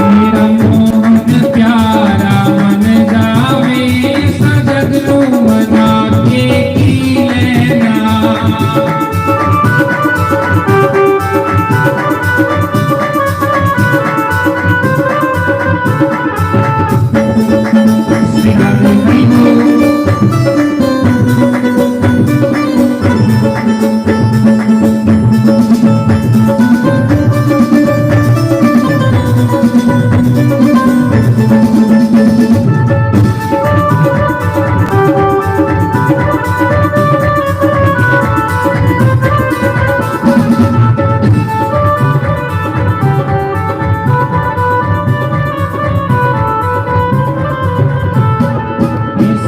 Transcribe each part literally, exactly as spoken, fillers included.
मेरा मोहन प्यारा मन जावे, सजग नू मना के की लेना।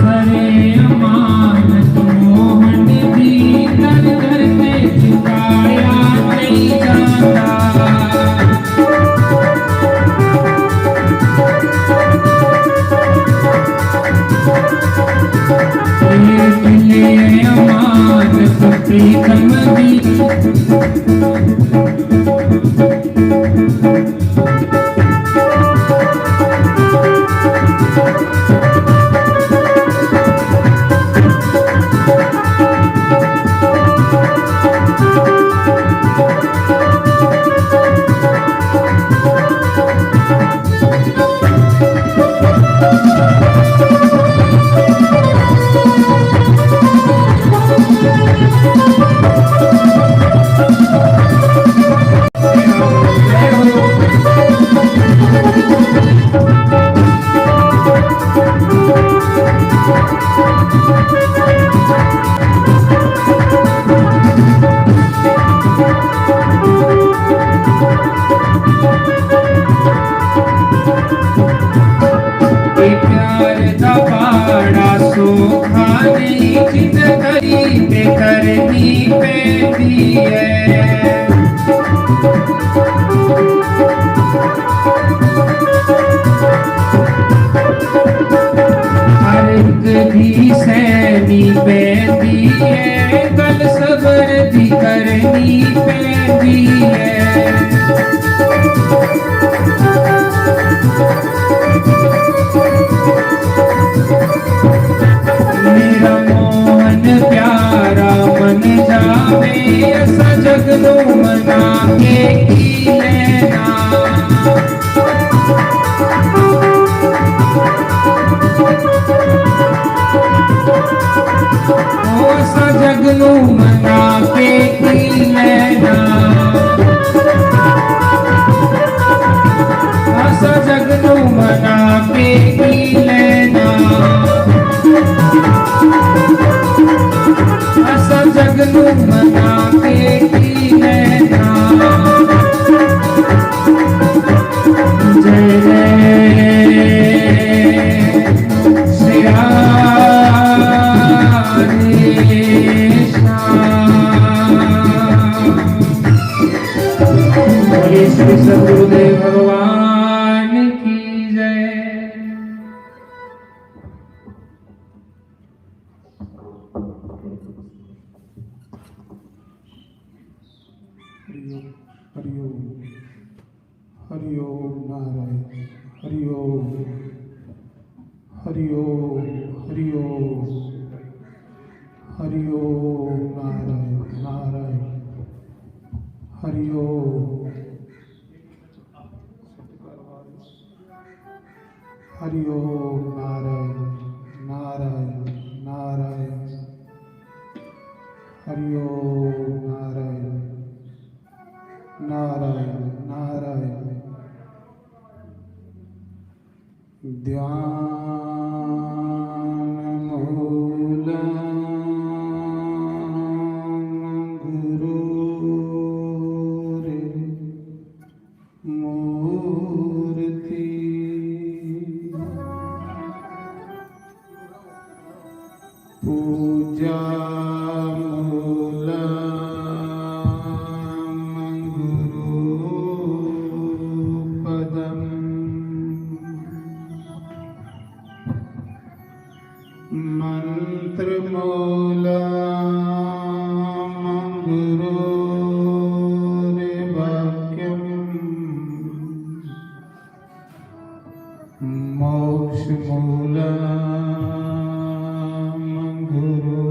सरे अमानत मोहन दी, दर दर ते चुकाया नहीं जाता। प्रीतम दी। प्यार दा पाड़ा सौखा नहीं, जिद करी ते करनी पैंदी ऐ। हर एक दी सैनी पैंदी ऐ, गल सबर दी करनी पैंदी ऐ। मेरा मोहन प्यारा मन जावे, असा जग नू मना के की लेना। ओ असा जग नू मना के की लेना। असा जग नू मना के की लेना। असा जग नू मना के की लेना। जय जय श्री राधे श्याम। बोलिए श्री सद्गुरुदेव भगवान की जय। हरि ओम, हरि ओम, हरि ओम, नारायण, हरि ओम, हरि ओम, हरि ओम, हरि ओम, नारायण, नारायण, हरि ओम। हरि ओम नारायण, नारायण, नारायण। हरि ओम नारायण, नारायण, नारायण। ध्यान मूलं गुरोर्मूर्ति। पूजा मूलं गुरुपदम्। मन्त्रमूलं गुरोर्वाक्यम्। मोक्षमूलं गुरु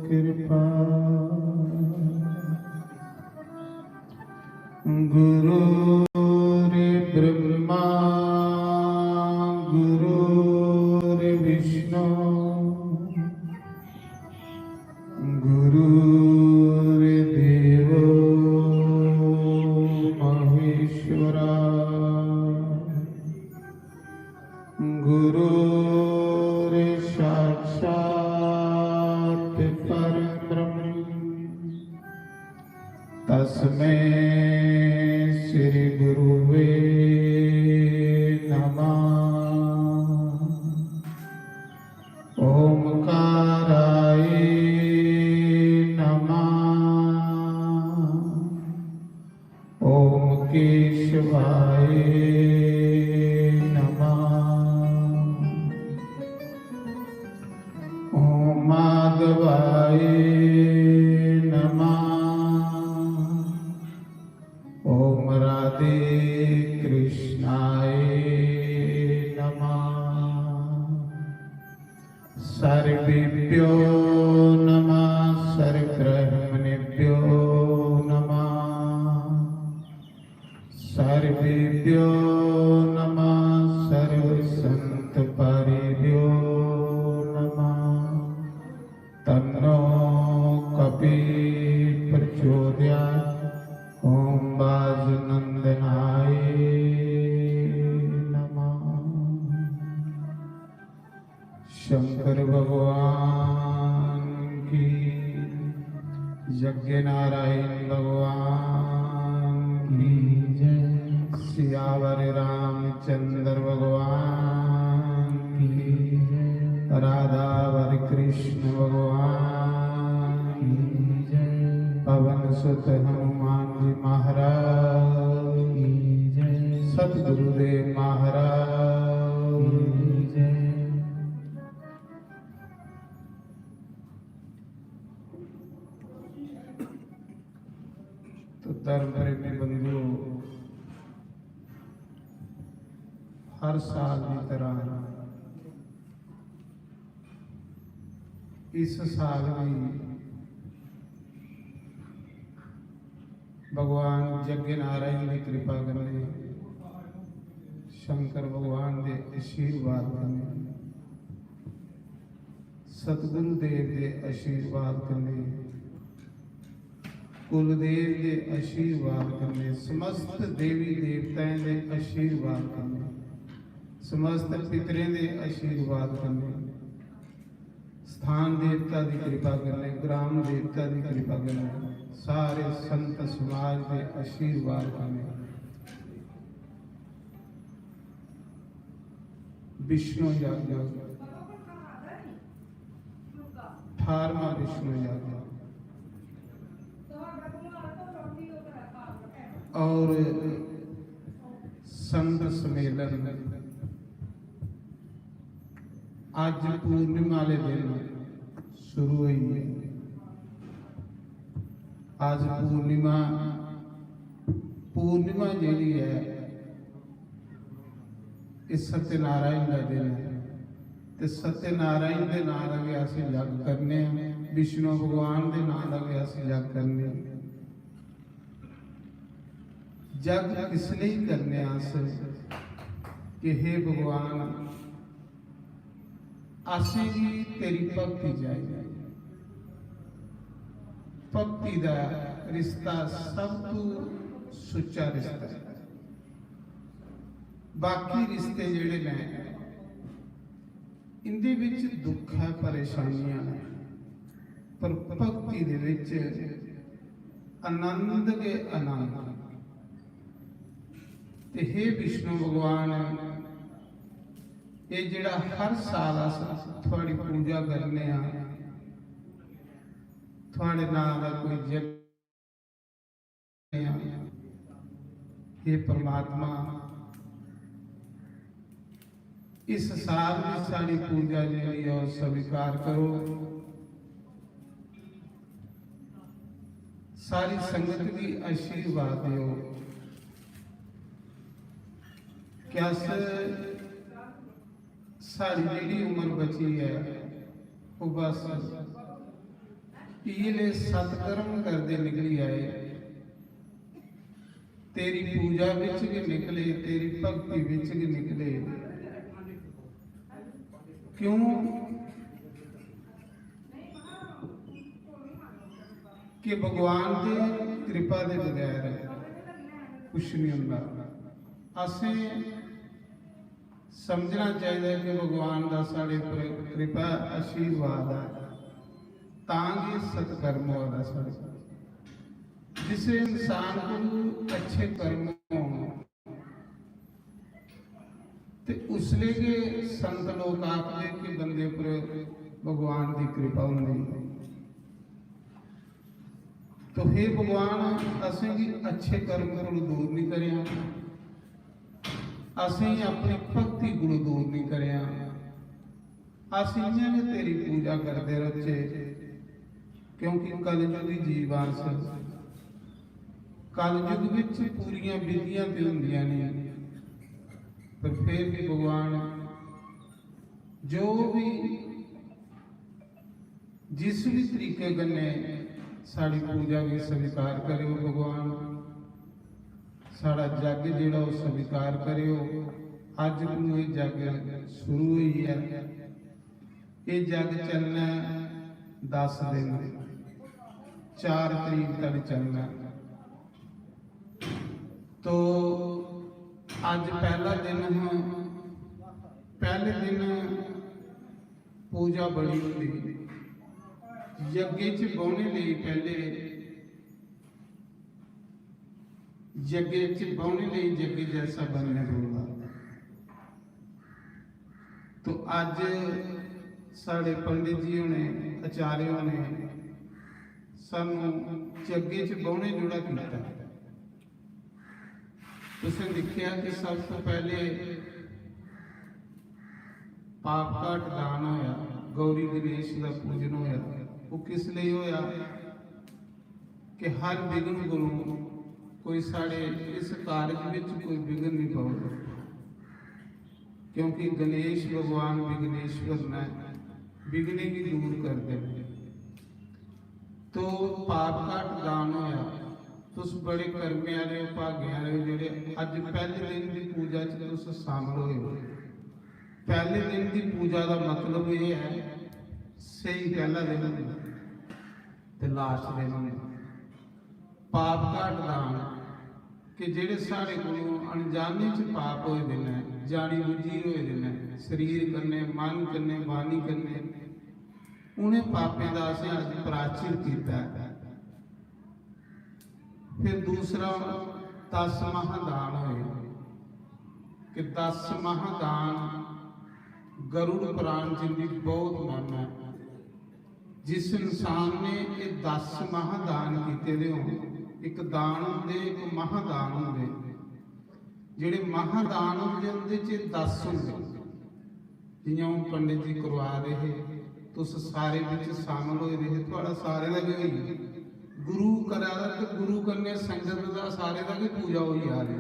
कृपा। गुरुर्ब्रह्मा गुरुर्विष्णु गुरुर्देवो महेश्वरा। गुरुर्साक्षात् परब्रह्म। तस्मै श्री गुरुवे नमः। ओंकाराय नमः। ओम केशवाय नमः। ओम माधवाय नमः। ओम राधे कृष्णाय नमः। सर्वेभ्यो नमः, सर्वब्रह्मणेभ्यो नमः। सर्वेभ्यो नमः, सर्वसंतपारेभ्यो नमः। तन्नो कपि प्रचोदयात्। ओम वाजनंदनाय नमः। शंकर भगवान की, यज्ञ नारायण भगवान की जय, सियावर रामचंद्र भगवान की जय, राधावर कृष्ण भगवान की जय, पवन सुत हनुमान जी महाराज की जय, सतगुरुदेव महाराज की जय। तो धर्म प्रेमी बंधुओ, हर साल की तरह इस साल भी भगवान यज्ञ नारायण की कृपा कन्नै, शंकर भगवान के आशीर्वाद कन्नै, सतगुरु देव के आशीर्वाद कन्नै, कुलदेव के आशीर्वाद कन्नै, समस्त देवी देवताएं के आशीर्वाद कन्नै, समस्त पितरें के आशीर्वाद कन्नै, स्थान देवता की कृपा कन्नै, ग्राम देवता की कृपा कन्नै, सारे संत समाज के आशीर्वाद कन्नै विष्णु यज्ञ, अठारहवाँ विष्णु यज्ञ और संत सम्मेलन अज पूर्णिमा वाले दिन शुरू हुई है। अज पूर्णिमा, पूर्णिमा जेह्ड़ी ऐ, एह् सत्यनारायण दा दिन ऐ। ते सत्यनारायण दे नांऽ दा गै अस जग करने आं, विष्णु भगवान दे नांऽ दा गै अस जग करने आं। जग इस लेई करने आं अस कि हे भगवान, असेंगी तेरी भक्ति चाहिदी। भक्ति दा रिश्ता सब तू सुच्चा रिश्ता ऐ। बाकी रिश्ते जेह्ड़े ने, इंदे बिच दुख ऐ, परेशानियां न, पर भक्ति दे बिच आनंद गै आनंद। ते हे विष्णु भगवान, एह् जेह्ड़ा हर साल अस थुआढ़ी पूजा करने आं, थुआढ़े नांऽ दा कोई जग, हे परमात्मा, इस साल दी साढ़ी पूजा जेह्ड़ी ऐ, ओह् स्वीकार करो। सारी संगत गी आशीर्वाद देओ कि अस, साढ़ी जेह्ड़ी उम्र बची ऐ, ओह् बस इ'यै ले सत्कर्म करदे निकली आए। तेरी पूजा बिच गै निकले, तेरी भक्ति बिच गै निकले। क्यों कि भगवान दी कृपा दे बगैर कुछ नहीं होंदा। असें समझना चाहिदा कि भगवान दा साढ़े पर कृपा, आशीर्वाद ऐ, तां गै सत्कर्म होआ दा साढ़े पर। जिस इंसान को अच्छे कर्म होन, ते उसले गै संत लोक आखदे कि बंदे पर भगवान दी कृपा होंदी। तो हे भगवान, असेंगी अच्छे कर्म कोल दूर नहीं करेआं, असेंगी अपनी भक्ति कोल दूर नहीं करेआं। अस इ'यां गै तेरी पूजा करदे रौह्चे, क्योंकि कलयुगी जीव आं अस। कलयुग बिच पूरियां विधियां ते होंदियां नहीं, पर फिर भी भगवान, जो भी, जिस भी तरीके कन्नै साढ़ी पूजा गी स्वीकार करेओ भगवान, साढ़ा जग जेह्ड़ा ओह् स्वीकार करेओ। अज्ज तू एह् जग शुरू होई ऐ। एह् जग चलना ऐ दस दिन, चार तरीक तक चलना ऐ। तो अज्ज पैह्ला दिन हा, पैह्ले दिन पूजा बड़ी होंदी, यज्ञ च बौह्ने लेई पैह्ले यज्ञ च बौह्ने लेई यज्ञ जैसा बनना पौंदा। तो अज्ज साढ़े पंडित जी होने, आचार्य होने सानू यज्ञ च बौह्ने जोड़ा कीता। तुसें दिक्खेआ कि सब तो पैह्ले पाप घाट दान होया, गौरी गणेश दा पूजन होया। वो किस लेई होया? कि हर विघ्न कोलों कोई साढ़े इस कारज विच कोई विघ्न नहीं पवे, क्योंकि गणेश भगवान विघ्नेश्वर ने विघ्नें गी दूर करदे न। तो पाप घाट दान होया। तुस बड़े कर्मे आह्ले हो, भागे आह्ले हो, जेह्ड़े अज्ज पैह्ले दिन दी पूजा च तुस शामिल होए हो। पैह्ले दिन दी पूजा दा मतलब एह् ऐ, स्हेई पैह्ला दिन होंदा ते लास्ट दिन होंदा। पाप घाट दान, कि जेह्ड़े साढ़े कोलों अनजाने च पाप होए दे न, जानी बुज्झी होए दे न, शरीर कन्नै, मन कन्नै, वाणी कन्नै, उ'नें पापें दा असें अज्ज प्रायश्चित कीता ऐ। फिर दूसरा दस महादान होए कि दस महादान गरुड़ पुराण च इंदी बहुत महिमा ऐ। जिस इंसान ने एह् दस महादान कीते दे होन, इक दान होंदे, इक महादान होंदे। जेह्ड़े महादान होंदे, उंदे च दस होंदे। जियां हून पंडित जी करवा दे हे, तुस सारे बिच शामिल होए दे हे, थुआढ़ा सारें दा गै होई गेआ। गुरु करा दा ते गुरु कन्नै संगत दा सारें दा गै पूजा होई जा दी।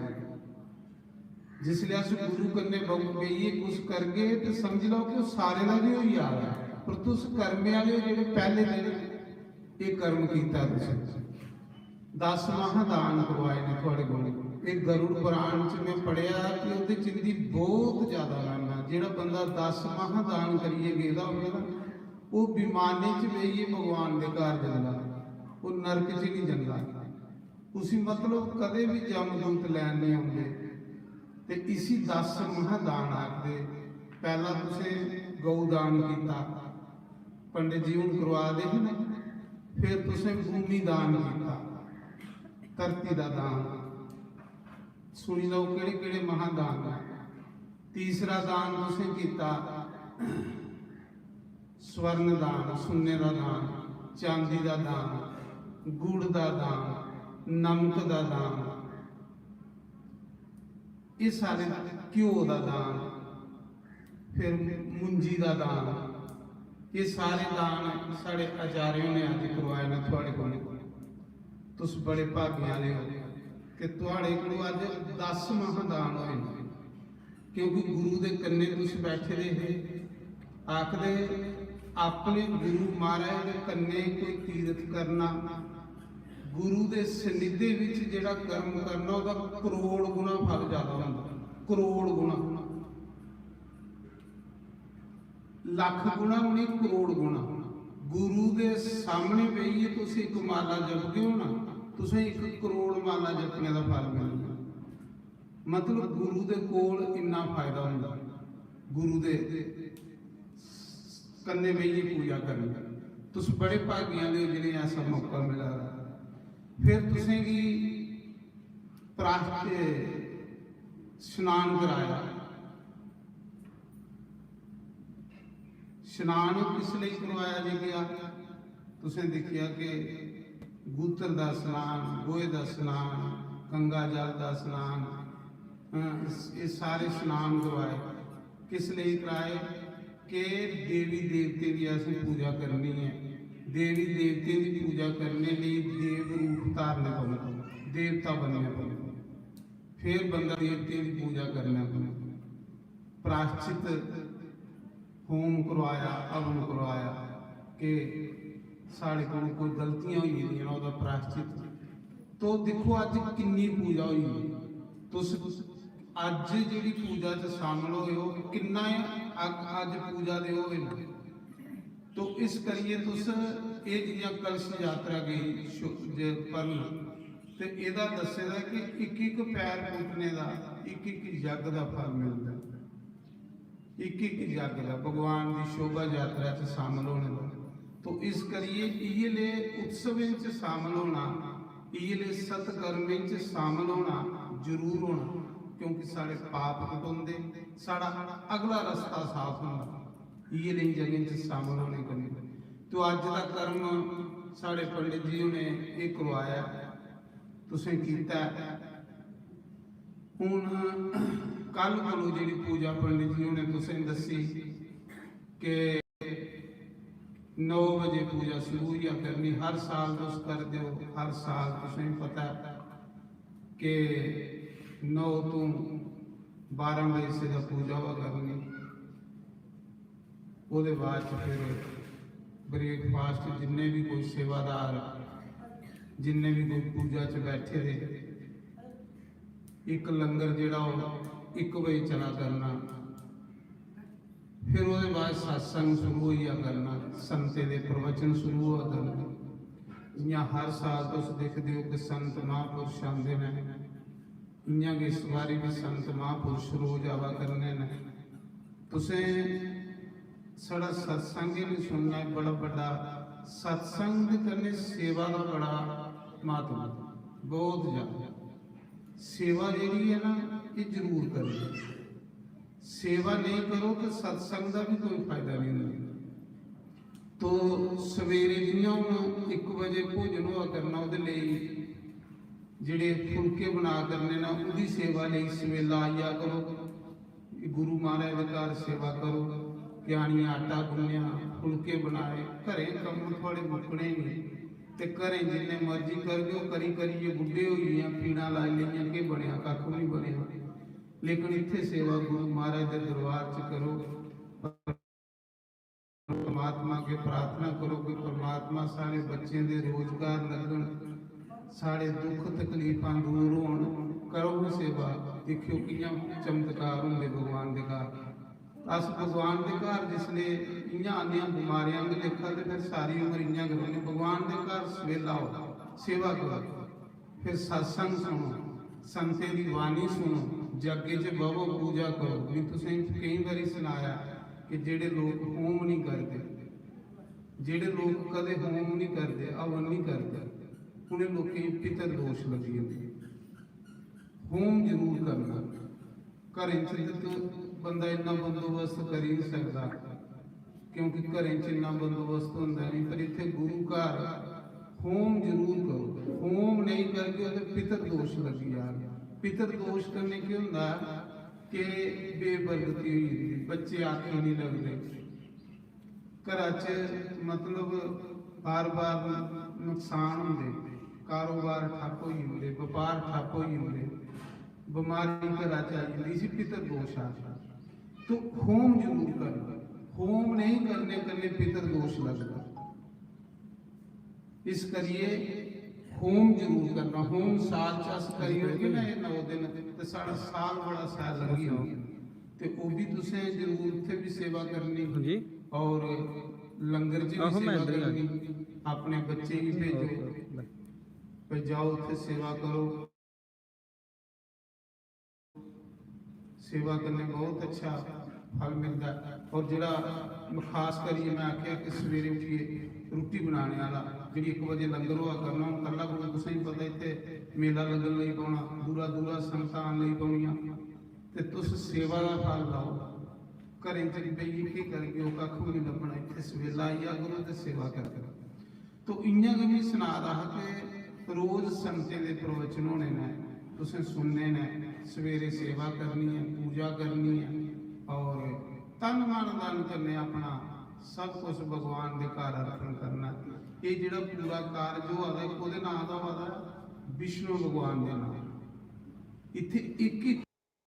जिसलै अस गुरु कन्नै ब-, बेहियै कुछ करगे ते समझी लैओ कि ओह् सारें दा गै होई जा दा। पर तुस कर्मे आह्ले जेह्ड़े पैह्ले दिन एह् कर्म कीता तुसें, दस महादान करवाए ने थुआढ़े कोल। एह् गरुड़ पुराण च में पढ़ेआ कि ओह्दे च इंदी बहुत ज्यादा महिमा ऐ। जेह्ड़ा बंदा दस महादान करियै गेदा होवे ना, ओह् विमाने च बेहियै भगवान दे घर जंदा, ओह् नरक च नहीं जंदा। उसी मतलब कदें भी जमदूत लैन नहीं औंदे। ते इसी दस महादान आखदे। पैह्ला तुसें गौ दान कीता, पंडित जी हुन करवा दे हे ना, फिर तुसें भूमि दान कीता, धरती दा दान। सुनी लैओ केह्ड़े केह्ड़े महादान न। तीसरा दान तुसें कीता स्वर्ण दान, सुन्ने दा दान, चांदी दा दान, गुड़ दा दान, नमक दा दान, एह् सारे, घ्यो दा दान, फिर मुंजी दा दान, ये सारे दान साढ़े आचार्यों ने अज्ज करवाए न थुआढ़े कोल। तुस बड़े भाग्य आह्ले हो कि थुआढ़े कोल अज्ज दस महादान होए न, क्योंकि गुरु दे कन्नै तुस बैठे दे हे। आखदे, अपने गुरु महाराज दे कन्नै कोई तीरथ करना, गुरु दे सनिधे विच जेह्ड़ा कर्म करना, ओह्दा करोड़ गुणा फल ज्यादा होंदा, करोड़ गुणा। लक्ख गुणा नेईं, करोड़ गुणा। गुरु दे सामने बेहियै तुस इक माला जपदे हो ना, तुसें इक करोड़ माला जपने दा फल मिलना। मतलब, गुरु दे कोल इन्ना फायदा होंदा, गुरु दे कन्नै बेहियै पूजा करनी। तुस बड़े भागी आह्ले हो जिनें ऐसा मौका मिला दा। फिर तुसेंगी प्राश-, स्नान कराया। स्नान किस लेई करवाया जे गेआ? तुसें दिक्खेआ कि गूत्र दा स्नान, गोहे दा स्नान, गंगा जल दा स्नान, अ, इस, एह् सारे स्नान करवाए। किस लेई कराए? कि देवी देवतें दी असें पूजा करनी ऐ, देवी देवतें दी पूजा करने लेई देव रूप धारने पौंदा, देवता बनने पौंदा। फिर बंदा देवतें दी पूजा करने पौंदा। प्राश्चित होम करवाया, हवन करवाया कि साढ़े कोल कोई गलतियां होई गेदियां न, ओह्दा प्राश्चित। तो दिक्खो, अज्ज किन्नी पूजा होई गेई। तुस अज्ज जेह्ड़ी पूजा च शामिल होए हो, किन्ना अग-, अज्ज पूजा दे होए न। तो इस करियै तुस एह् जि'यां कलश यात्रा गेई शो-, जे परन, ते एह्दा दस्से दा कि इक इक पैर पुट्टने दा इक इक यज्ञ दा फल मिलदा ऐ। इक इक यज्ञ दा भगवान दी शोभा यात्रा च शामिल होने दा। तो इस करियै इ'यै ले उत्सवें च शामिल होना, इ'यै ले सत्कर्में च शामिल होना जरूर होना, क्योंकि साढ़े पाप कटोंदे, साढ़ा अगला रस्ता साफ होंदा इ'यै लेई जगहें च शामिल होने कन्नै। तो अज्ज दा कर्म साढ़े पंडित जी होरें एह् करवाया, तुसें कीता ऐ। हून कल कोलू जेह्ड़ी पूजा पंडित जी होरें तुसें दस्सी कि नौ बजे पूजा शुरू होई जा करनी। हर साल तुस करदे हो, हर साल तुसें पता ऐ कि नौ तों बारां बजे से दा पूजा होआ करनी। ओह्दे बाद च फिर ब्रेकफास्ट, जिन्ने बी कोई सेवादार, जिन्ने बी कोई पूजा च बैठे दे, इक लंगर जेह्ड़ा ओह् इक बजे चला करना। फिर ओह्दे बाद सत्संग शुरू होई जा करना, संतें दे प्रवचन शुरू होआ करना। जि'यां हर साल तुस दिखदे ओ कि संत महापुरुष आंदे न, इ'यां गै इस बारी बी संत महापुरुष रोज आवा करने न। तुसें साढ़ा सत्संग गै निं सुनना, बड़ा बड्डा सत्संग कन्नै सेवा दा बड़ा म्हत्तव, बहुत ज्यादा। सेवा जेह्ड़ी ऐ ना, एह् जरूर करनी। सेवा नेईं करो ते सत्संग दा बी कोई फायदा नेईं होंदा। तो सवेरे जि'यां हून इक बजे भोजन होआ करना, ओह्दे लेई जेह्ड़े फुलके बना करने न, ओह्दी सेवा लेई सवेला आई जा करो। गुरु महाराज दे घर सेवा करो, कि आनियै आटा गुन्नेआ, फुलके बनाए, घरें कम्म थुआढ़े मुक्कने गै नेईं। ते घरें जिन्ने मर्जी करगे, ओह् करी करियै बुड्ढे होई गे, पीड़ां लाई लेइयां, केह् बनेआ? कक्ख बी निं बनेआ। लेकिन इत्थै सेवा गुरु महाराज दे दरबार च करो। परमात्मा अग्गें प्रार्थना करो कि परमात्मा, साढ़े बच्चें दे रोजगार लगन, साढ़े दुख तकलीफां दूर होन। करो गै सेवा, दिक्खेओ कि'यां चमत्कार होंदे भगवान दे घर। अस भगवान दे घर जिसले इ'यां आने आं बमारें आंह्गर लेखा, ते फिर सारी उम्र इ'यां गै रौह्ने। भगवान दे घर सवेला आओ, सेवा करो। फिर सत्संग सुनो, संतें दी वाणी सुनो, जग्गे च बवो, पूजा करो। में तुसें गी केईं बारी सनाया कि जेह्ड़े लोक होम निं करदे, जेह्ड़े लोक कदें होम निं करदे, हवन निं करदे, उ'नें लोकें गी पितर दोश लग्गी जंदे। होम जरूर करना। घरें च ते बंदा इन्ना बंदोबस्त करी निं सकदा, क्योंकि घरें च इन्ना बंदोबस्त होंदा निं, पर इत्थै गुरु घर होम जरूर करो। होम नेईं करगे ते पितर दोश लग्गी जाग। पितर दोश कन्नै केह् होंदा ऐ? के बेबरकती होई जंदी, बच्चे आखे नहीं लगदे, घरा च मतलब बार बार नुकसान होंदे, कारोबार ठप्प होई जंदे, बपार ठप्प होई जंदे, बमारी घरा च आई जंदी, इसी पितर दोष आखदे। तो होम जरूर करना, होम नहीं करने कन्नै पितर दोष लगदा। इस करिए होम जरूर करना। होम साल च अस करी ओड़गे ना एह् नौ दिन, ते साढ़ा साल बड़ा शैल लंघी जाना। ते ओह् भी तुसें जरूर उत्थै भी सेवा करनी जी। और लंगर च भी आहो, मैं सेवा इद्धर ही आ करनी। अपने बच्चे गी भेजो, ओके, बाय। भाई जाओ उत्थै सेवा करो। सेवा कन्नै बहुत अच्छा फल मिलदा है। और जेह्ड़ा खास करियै मैं आखेआ कि सवेरे उठियै रुट्टी बनाने आह्ला, जेह्ड़ी इक बजे लंगर होआ करना, हून कल्ला कोई तुसें गी पता इत्थै मेला लग्गन लगी पौना, दूरा दूरा संगतां आन लगी पौनियां, ते तुस सेवा दा फल लाओ। घरें च बेहियै केह् करगे, ओह् कक्ख बी निं लब्भना। इत्थै सवेला आई जा करो ते सेवा करा करो। तो इ'यां गै में सना दा हा कि रोज संतें दे प्रवचन होने न, तुसें सुनने न, सवेरे सेवा करनी ऐ, पूजा करनी ऐ और तन मन धन कन्नै अपना सब कुछ भगवान दे घर अर्पण करना। एह् जेह्ड़ा पूरा कारज होआ दा, कोह्दे नांऽ दा होआ दा? विष्णु भगवान दे नांऽ। इत्थै इक इक